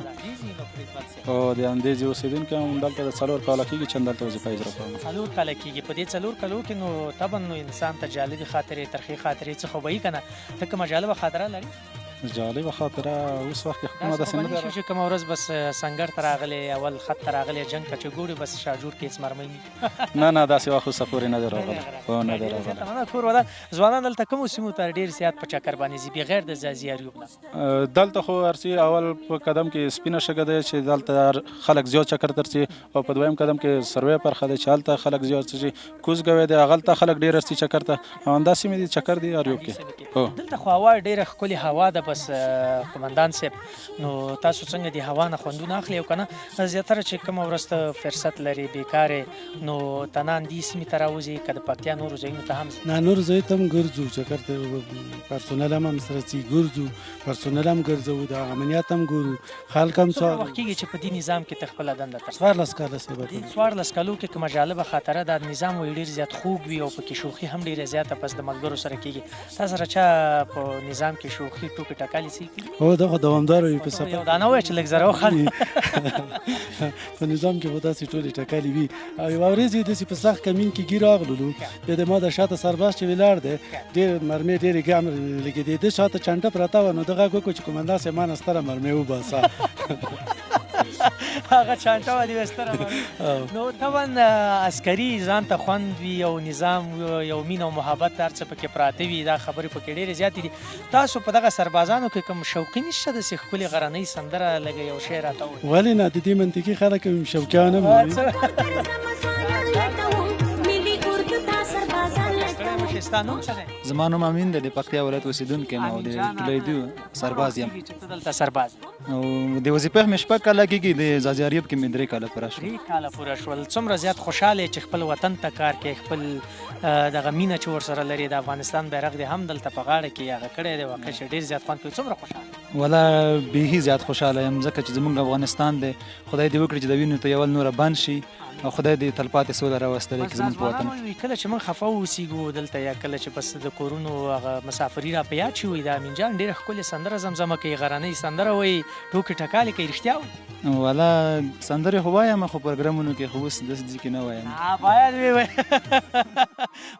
او د اندېزې اوسېدونکی یم. دلته د 4 کاله کېږي چې دلته وظیفه اجرا کوم. 4 کاله کېږي. په دې 4 کالو کې نو طبعا نو انسان ته جالبې خاطرې، ترخې خاطرې څه خو به یي که نه؟ ته کومه جالبه خاطره لرې؟ جالبه خاطره اوس وخت کې کومه داسې نه ده چې کومه ورځ بس سنګر ته راغلې، اول خط ته راغلې، جنګ ته چې ګورې بس شاجور کې هېڅ مرمۍ نه. نه نه، داسې وخت اوسه پورې نه دی راغلی. هو، نه دی راغلی. مننه. کور ودان. ځوانان دلته کومو سیمو ته ډېر زیات په چکر باندې ځي بغیر د ځاځي اریوب نه؟ دلته خو هرڅه اول په قدم کې سپینه شګه دی چې دلته خلک زیات چکر ته ورځي، او په دویم قدم کې سروې پرخه دی چې هلته خلک زیات ځي، کوز ګوی دی هغلته خلک ډېر ورځي چکر ته. همدا سیمې دي چکر دی اریوب کې. دلته خو هوا ډېره ښکلې هوا ده. بس قومندان صاحب، نو تاسو څنګه د هوا نه خوندونه اخلئ او که نه؟ زیاتره چې کومه ورځ ته فرصت لرې، بېکارې، نو تنان دې سیمې ته راوځي که د پکتیا نورو ځایونو ته هم ځي؟ نه، نورو ځایونو ته هم ګرځو، چکر ته پرسونل هم سره ځي، ګرځو، پرسونل هم ګرځوو، د امنیت هم ګورو، خلک هم. څومره وخت کېږي چې په دې نظام کې ته خپله دنده ترسره؟ 14 کاله صاحب. دې 14 کالو کې کومه جالبه خاطره؟ دا نظام وایي ډېر زیات خوږ وي او پکې شوخي هم ډېره زیاته پس د ملګرو سره کېږي. تا سره چا په نظام کې شوخي ټوکې ټکالې څه کړي؟ هو، دا خو دوامداره وي په سفر. یو دانه وایه چې لږ زره وخاندي. په نظام کې خو داسې ټولې ټکالې وي. او یوه ورځ یې داسې په سخت کمین کې ګیر راغللو، بیا د ما د شاته سرباز چې ولاړ دی، ډېر مرمۍ ډېرې ګام لګېدې، ده شاته چنټه پرته وه، نو ده غږ وکړو چې قومندان صاحب ما نه ستره مرمۍ وباسه. هغه چانټه وه دې ستره مرمۍ. نو طبعا عسکري ځان ته خوند وي، یو نظام، یو مینه او محبت هر څه پکې پراته وي، دا خبرې پکې ډېرې زیاتې دي. تاسو په دغه سربازانو کې کوم شوقي نشته داسې ښکلې غرنۍ سندره لږه یو شی راته ووایي؟ ولې نه، د دې منطقي خلک هم شوقیان هم وي. ستا نوم څه دی؟ زما نوم امین دی، د پکتیا ولایت اوسېدونکی یم او د ټولیدو سرباز یم. چې ته دلته سرباز یې؟ او د وظیفې مې 6 کاله کېږي، د ځاځي اریوب کې مې 3 کاله پوره شول. 3 کاله پوره شول. څومره زیات خوشحاله یې چې خپل وطن ته کار کوې، خپل دغه مینه چې ورسره لرې، د افغانستان بیرغ دې هم دلته په غاړه کې هغه کړی دی، واقع چې ډېر زیات خوند کوي. څومره خوشحاله؟ ولا بیخي زیات خوشحاله یم، ځکه چې زموږ افغانستان دی، خدای دې وکړي چې د وینو ته یول نوره بند شي او خدای دې تلپاتې سوله راوستلې کې زموږ په وطن. کله چې موږ خفه واوسېږو دلته، یا کله چې بس د کورونو هغه مسافري را په یاد شي، وایي دا امین جان ډېره ښکلې سندره زمزمه کوي، غرنۍ سندره وایي، ټوکې ټکالې کوي، رښتیا وایي؟ والا سندرې خو وایم، خو پروګرامونو کې خو اوس داسې ځای کې نه وایم. باید ویې وایې.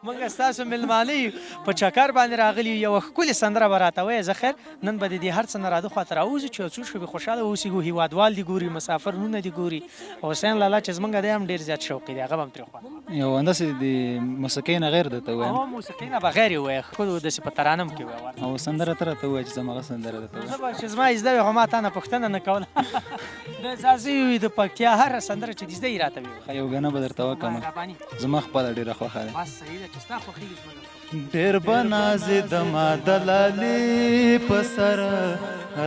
موږ ستاسو مېلمانه یو، په چکر باندې راغلي یو، یوه ښکلې سندره به راته وایې. زه خیر نن به د دې هر څه نه رادخوا ته راووځو چې یو څو شېبې خوشحاله واوسېږو، هېوادوال دې ګوري، مسافر نونه دې ګوري. حسین لالا چې زموږ دی هم ډېر زیات شوقي دی، هغه به هم ترې خوند واخلي. یو همداسې د موسیقۍ نه غیر درته ووایم. هو، موسیقۍ نه بغیر یې ووایه، ښکلو داسې په ترانم کې ووایه. او سندره ته راته ووایه چې زما هغه سندره درته ووایم. زه به چې زما یې زده وي خو ما تا نه پوښتنه نه کوله. د ځاځي وي د پکتیا هره سندره چې دې زده یې راته ووایه. ښه، یو ګنه به درته وکړم، زما خپله ډېره خوښه ده. بس صحیح ده، چې ستا خوښېږي زما هم خوښېږي. ډېر به نازېدمه د لالي په سر،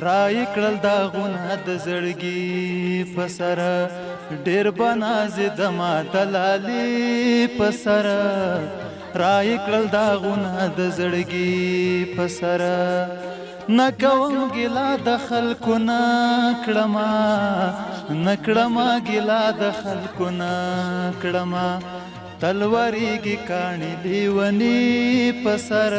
رایې کړل داغونه د زړګي په سر. ډېر به نازېدمه د لالي په سر، رایې کړل داغونه د زړګي په سر. نه کوم ګیله د خلکو نه کړمه، نه کړمه ګیله د خلکو نه کړمه، تلوارېږي کاڼي لیوني په سر،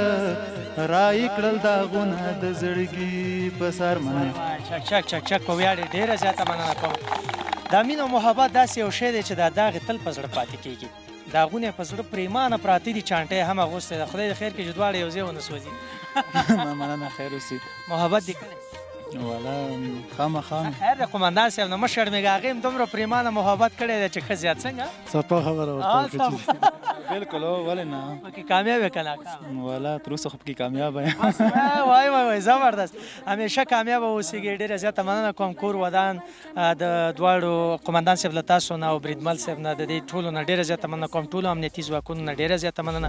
رایې کړل داغونه د زړګي په سر. مننه. چک چک چک چک په ویاړې، ډېره زیاته مننه کوم. دا مینه او محبت داسې یو شی دی چې دا داغ یې تل په زړه پاتې کېږي. داغونه یې په زړه پرېمانه پراته دي، چانټه یې هم اغوستې ده. خدای دې خیر کړي چې دواړه یو ځای ونه سوځي. مننه، خیر اوسې. محبت دې کړی؟ والا خامخا. خیر دی قومندان صاحب، نو مه شرمېږه، هغې هم دومره پرېمانه محبت کړی دی چې ښه زیات. څنګه؟ صفا خبره ورته وکړه. بالکل ولې نه پکې کامیاب یې که ناکام؟ والا تر اوسه خو پکې کامیاب یم. وای وای وای زبردست، همیشه کامیاب اوسېږئ. ډېره زیاته مننه کوم. کور ودان د دواړو قومندان صاحب له تاسو نه او بریدمل صاحب نه د دې ټولو نه ډېره زیاته مننه کوم، ټولو امنیتي ځواکونو نه ډېره زیاته مننه.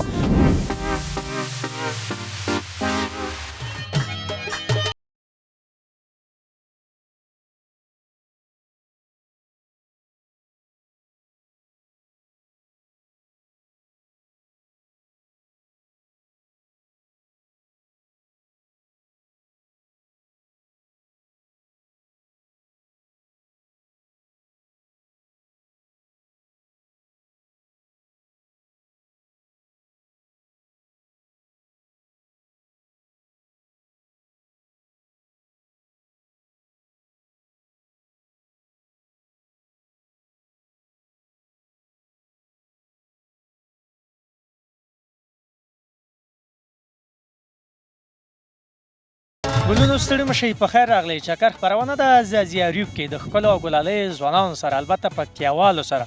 ګلونو ستړي مه شئ، په خیر راغلئ. چکر خپرونه ده ځاځي اریوب کې د ښکلو او ګلالۍ ځوانانو سره، البته پکتیاوالو سره،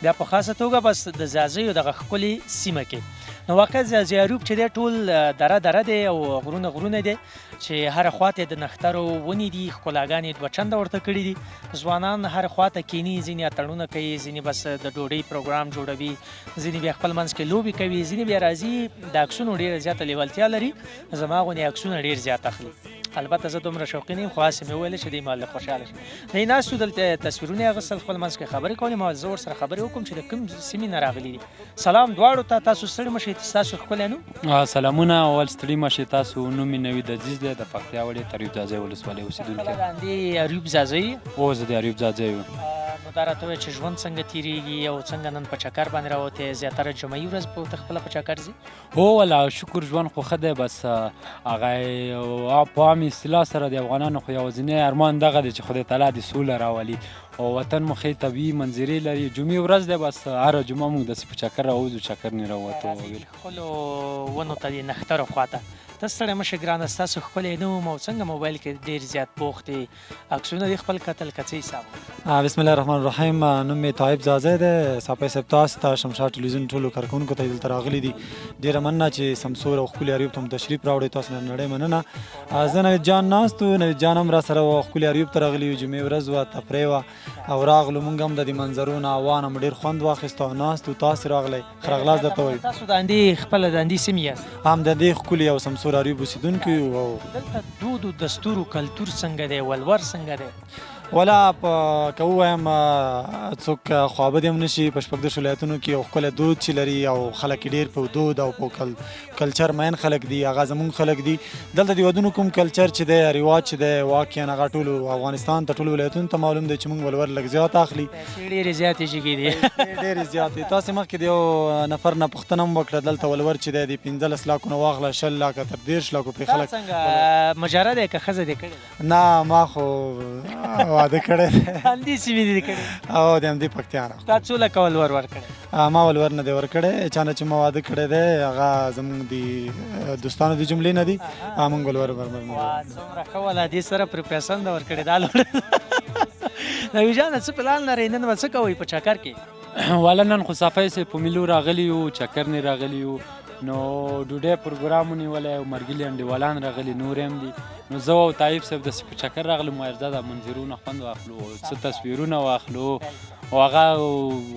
بیا په خاصه توګه بس د ځاځیو دغه ښکلې سیمه کې. نو واقعا ځاځي اریوب چې دی ټول دره دره دی او غرونه غرونه دی چې هره خوا ته د نښترو ونې دي، ښکلاګانې دوه چنده ورته کړي دي. ځوانان هر خوا ته کیني، ځینې اتڼونه کوي، ځینې بس د ډوډۍ پروګرام جوړوي، ځینې بیا خپل منځ کې لوبې کوي، ځینې بیا راځي د عکسونو ډېره زیاته لیوالتیا لري، زما غوندې عکسونه ډېر زیات اخلي. البته زه دومره شوقي نه یم، خو هسې مې وویل چې دی ما لږ خوشحاله شي. دی ناست و دلته تصویرونه یې اخیستل، خپل منځ کې خبرې کولې. ما زه ورسره خبرې وکړم چې د کوم سیمې نه راغلي دي. سلام دواړو ته، تاسو ستړي مه شئ، ستاسو ښکلی نوم؟ سلامونه، اول ستړي مه شئ. تاسو نوم مې نوید عزیز دی، د پکتیا ولایت اریوب ځاځی ولسوالۍ اوسېدونکی. خپله د همدې اریوب ځاځی؟ هو، زه د اریوب ځاځی یم. نو دا راته ووایه چې ژوند څنګه تېرېږي او څنګه نن په چکر باندې راوتې؟ زیاتره جمعي ورځ په ته خپله په چکر ځې؟ هو ولا شکر، ژوند خو ښه دی. بس هغه په عامې اصطلاح سره د افغانانو خو یوازینی ارمان دغه دی چې خدای تعالی دې سوله راولي او وطن مو ښې طبیعي منظرې لري. جمعې ورځ دی، بس هره جمعه موږ داسې په چکر راوځو، چکر نه راووتو. ښکلو ونو ته د نښترو خواته ته ستړی مه شې ګرانه، ستاسو ښکلی نوم او څنګه موبایل کې ډېر زیات بوخت یې، عکسونه دې خپل کتل که څه حساب؟ بسم الله الرحمن الرحیم. نوم مې طایب ځاځی دی. ساپی صاحب تاسو ته، شمشاد ټلویزیون ټولو کارکوونکو ته دلته راغلي دي، ډېره مننه چې سمسور او ښکلي اریوب ته مو تشریف راوړی، تاسو نه نړۍ مننه. زه نوید جان ناست و، نوید جان هم راسره و، ښکلي اریوب ته راغلي یو، جمعې ورځ وه، تفریح وه او راغلو. موږ هم د دې منظرو نه هوا نه مو ډېر خوند واخیست او ناست و. تاسو راغلی، ښه راغلاست درته وایو. تاسو د همدې خپله د همدې سیمې یاست؟ هم د همدې ښکلي او سمسور اریوب اوسېدونکي یو. او دلته دود و دستور و کلتور څنګه دی، ولور څنګه دی؟ ولا په که ووایم څوک خوابدی هم نشي، په 36 ولایتونو کې یو ښکلی دود چې لري او خلک یې ډېر په دود او په کلچر مین خلک دي، هغه زمونږ خلک دي. دلته د ودونو کوم کلچر چې دی، رواج چې دی، واقعا هغه ټولو افغانستان ته، ټولو ولایتونو ته معلوم دی چې مونږ ولور لږ زیات اخلي. پیسې ډېرې زیاتې جګې دي. ډېرې زیاتې. تاسې مخکې د یو نفر نه پوښتنه هم وکړه، دلته ولور چې دی د 15 لاکو نه واخله 20 لاکه تر 30 لاکو پرې خلک. څنګه مجرد دی که ښځه دې کړې ده؟ نه، ما خو واده کړی دی. همدې سیمې دې کړی؟ او د همدې پکتیا نه. تا څو لکه ولور ورکړی؟ ما ولور نه دی ورکړی، چا نه چې ما واده کړی دی هغه زموږ د دوستانو د جملې نه دي، موږ ولور ورکړی نه دی. څومره ښه ولا دې سره پرې پیسې نه ورکړې دا لوړ. نوید جانه څه پلان لرئ، نن به څه کوئ په چکر کې؟ والا نن خو صفای صاحب په میلو راغلي یو، چکر نه راغلي یو، نو ډوډۍ پروګرام ونیولی او مرګلي انډیوالان راغلي نور هم دي. نو زه او طایب صاحب داسې په چکر راغلو، ما ورځه دا منظرونه خوند واخلو، څه تصویرونه واخلو او هغه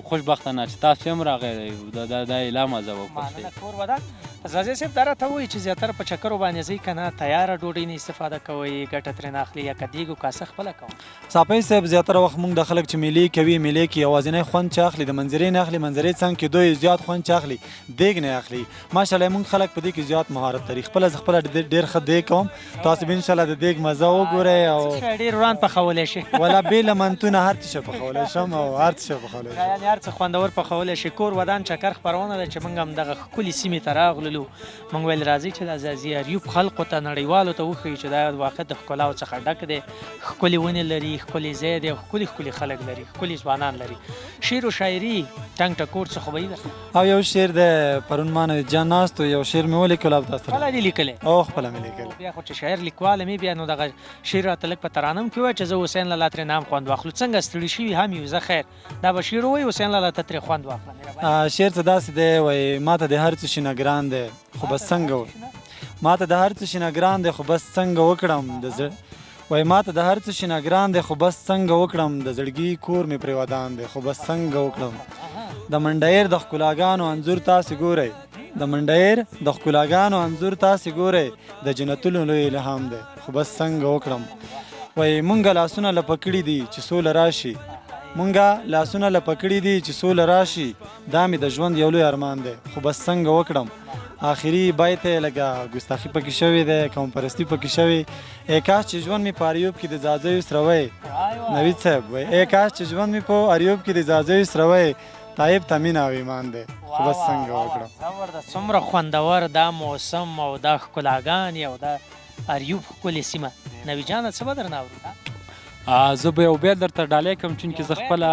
خوشبختانه چې تاسو هم راغلی دا دا یې لا مزه وکړه. کور ودان. ځاځی صاحب دا راته ووایي چې زیاتره په چکرو باندې ځئ که نه تیاره ډوډۍ نه استفاده کوئ، ګټه ترې نه اخلئ یا که دیګ او کاسه خپله کوئ؟ صافی صاحب زیاتره وخت موږ د خلک چې میلې کوي، میلې کې یوازینی خوند چې اخلي د منظرې نه اخلي، منظرې څنګ کې دوی زیات خوند چې اخلي دیګ نه اخلي. ماشاءالله موږ خلک په دې کې زیات مهارت لري. خپله زه خپله ډېر ښه دیګ کوم، تاسو به انشاءالله د دیګ مزه وګورئ. او څه شی ډېر وران پخولی شي؟ ولا بې له منتونه هر څه شی پخولی شم او هر څه شی پخولی شم، یعنې هر څه خوندور پخولی شي. کور ودان چکر خپرونه ده چې موږ هم دغه ښکلې سیمې ته راغلو، موږ ویل راځئ چې د ځاځي اریوب خلقو ته، نړیوالو ته وښیو چې دا واقعیت د ښکلاو څخه ډک دی، ښکلې ونې لري، ښکلې ځای دی او ښکلي ښکلي خلک لري، ښکلي ځوانان لري. شعر و شاعري ټنګ ټکور څه خو به یې درته؟ او یو شعر دی، پرون ما نوید جان ناست و، یو شعر مې ولیکل. او تاسو خپله دې لیکلی؟ او خپله مې لیکلی. بیا خو چې شاعر لیکوال مې بیا نو دغه شعر راته لږ په ترانم کې ووایه چې زه حسین لالا ترې نه هم خوند واخلو. څنګه ستړي شوي هم یو، زه خیر. دا به شعر ووایي، حسین لالا ته ترې خوند واخله مهرباني. شعر څه داسې دی، وایي ماته د هر څه شي نه ګران دی خو بس څنګه، ماته د هر څه شي نه ګران دی خو بس څنګه وکړم د زړه، وایي ماته د هر څه شي نه ګران دی خو بس څنګه وکړم، د زړګي کور مې پرې ودان دی خو بس څنګه وکړم. د منډیر د ښکلاګانو انځور تاسې ګورئ، د منډیر د ښکلاګانو انځور تاسې ګورئ، د جنتونو لوی الهام دی خو بس څنګه وکړم. وایي مونږه لاسونه لپه کړي دي چې سوله راشي، مونږه لاسونه لپه کړي دي چې سوله راشي، دا مې د ژوند یو لوی ارمان دی خو بس څنګه وکړم. آخري بیت یې لږه ګستاخي پکې شوې ده، قوم پرستي پکې شوې. ای کاش چې ژوند مې په اریوب کې د ځاځیو سره وای، نوید صاحب وایي ای کاش چې ژوند مې په اریوب کې د ځاځیو سره وای، طایب ته مینه او ایمان دی خو بس څنګه وکړم. زبردست، څومره خوندور دا موسم او دا ښکلاګانې او دا اریوب ښکلې سیمه. نوید جانه څه به درنه اورو؟ زه به یو بیت درته ډالۍ کړم، چونکې زه خپله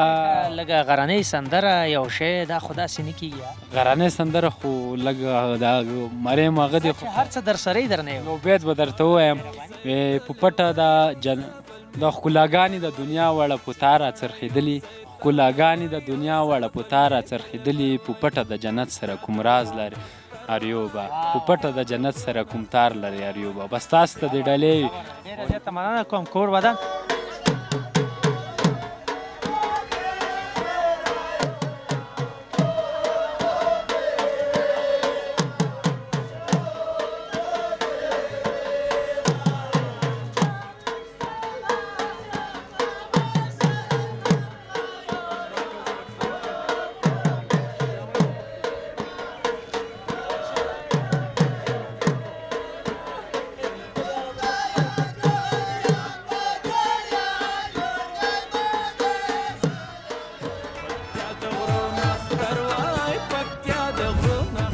لږه غرنۍ سندره یو شی، دا خو داسې نه کېږي. غرنۍ سندره خو لږه دا مریم هغه دی، خو هر څه درسره یې درنه یو بیت به درته ووایم. په پټه د ښکلاګانې د دنیا وړه په تا راڅرخېدلي، ښکلاګانې د دنیا وړه په تا راڅرخېدلي، په پټه د جنت سره کوم راز لري اریوبه، په پټه د جنت سره کوم تار لري اریوبه. بس تاسو ته دې ډالۍ وي. ډېره زیاته مننه کوم، کور ودان.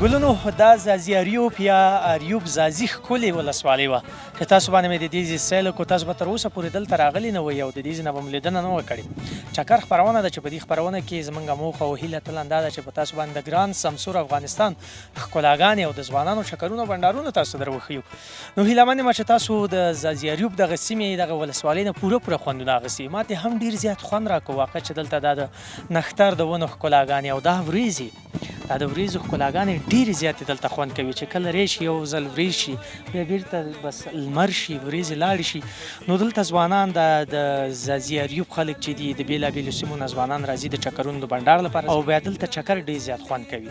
ګلونو دا ځاځي اریوب یا اریوب ځاځي ښکلې ولسوالۍ وه چې تاسو باندې مې د دې ځای سیل وکړو. تاسو به تر اوسه پورې دلته راغلي نه وئ او د دې ځای نه به مو لیدنه نه وه کړې. چکر خپرونه ده چې په دې خپرونه کې زموږ موخه او هیله تل همدا ده چې په تاسو باندې د ګران سمسور افغانستان ښکلاګانې او د ځوانانو چکرونه او بنډارونه تاسو در وښیو. نو هیله من یم چې تاسو د ځاځي اریوب دغه سیمې دغه ولسوالۍ نه پوره پوره خوندونه اخیستي. ما ته هم ډېر زیات خوند راکړو واقعا چې دلته دا د نښتر د ونو ښکلاګانې او دا وریځې، دا د وریځو ښکلاګانې ډېرې زیاتې دلته خوند کوي چې کله ریشي یو ځل وریځ شي بیا بېرته بس لمر شي، وریځې لاړې شي. نو دلته ځوانان د ځاځي اریوب خلک چې دي د بېلابېلو سیمو نه ځوانان راځي د چکرونو د بنډار لپاره او بیا دلته چکر ډېر زیات خوند کوي.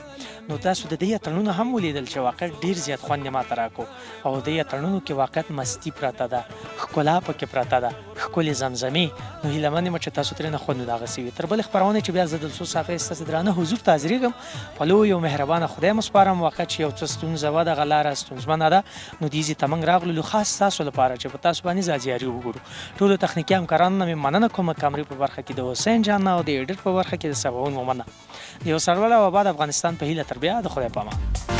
نو تاسو د دې اتڼونه هم ولیدل چې واقعا ډېر زیات خوند یې ماته راکړو او دې اتڼونو کې واقعیت مستي پرته ده، ښکلا پکې پرته ده، ښکلې زمزمې. نو هیله من یم چې تاسو ترې نه خوندونه اخیستي وي. تر بلې خپرونې چې بیا زه دلسوز صافی ستاسې درانه حضور ته حاضرېږم، په لوی او مهربانه خدای مو سپارم. واقعا چې یو څه ستونزه وه، دغه لاره ستونزمنه ده، نو دې ځای ته موږ راغلو خاص ستاسو لپاره چې په تاسو باندې ځاځي اریوب وګورو. ټولو تخنیکي همکارانو نه مې مننه کوم، کمرې په برخه کې د حسین جان او د ایډیټ په برخه کې د سباوون مومنه. د یو سرلوړي او اباد افغانستان په هیله تر بیا د خدای په امان.